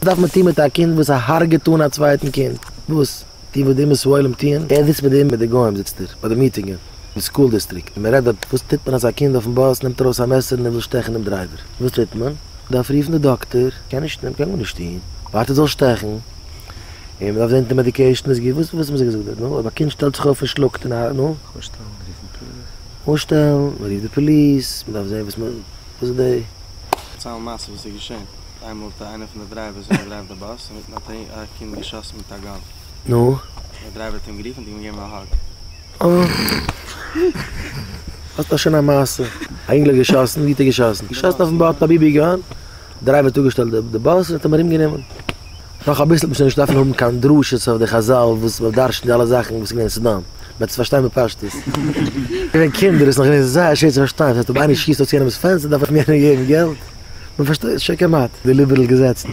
דארף מען טון מיט א קינד וואס הרג'עט אן א צווייטן קינד? וואס? טון וואס די אומות העולם טוען? ער זיצט מיט די מיט די גוים זיצט ער ביי די מיטינגען אין school district און מען רעדט דארט וואס טוט מען אז א קינד אויפן באס נעמט ארויס א מעסער און ער וויל שטעכן דעם driver וואס טוט מען? דארף רופן די דאקטער קען נישט קען גארנישט טון ווארט ער זאל שטעכן און מען דארף זען די medication איז גוט וואס וואס האבן זיי געזאגט דארט נו אויב א קינד שטעלט זיך אויף און שלאגט און א נו? אויסשטעלן רופן police. אויסשטעלן מען רופט די police מען דארף זען וואס מען וואס איז די. פארציילן מעשה וואס איז געשען. איינמאל האט איינער פון די drivers אנגעדרייווט די באס אינמיטן האט א קינד געשאסן מיט א gun. נו? דער driver האט אים גערופן און אים געגעבן א hug. אה. האסט דאך שוין א מעשה. א אינגל האט געשאסן, ווי האט ער געשאסן? געשאסן אויפן באס א BB gun, driver האט אפגעשטעלט די באס און האט אים ארומגענומען. נאך אביסל וועט מען שוין נישט דארפן האבן קיין דרשות אויף די חזל וואס מ'דרש'נט די אלע זאכן וואס איז געווען אין סדום. מען וועט עס פארשטיין בפשטות. געווען קינדער איז נאך געווען זייער שווער צו פארשטיין. דאס הייסט אויב איינער שיסט אויס יענעמ'ס פענסטער דארף איך אים יענעם געבן געלט? מען פארשטייט שוין כמעט די ליבערל געזעצן.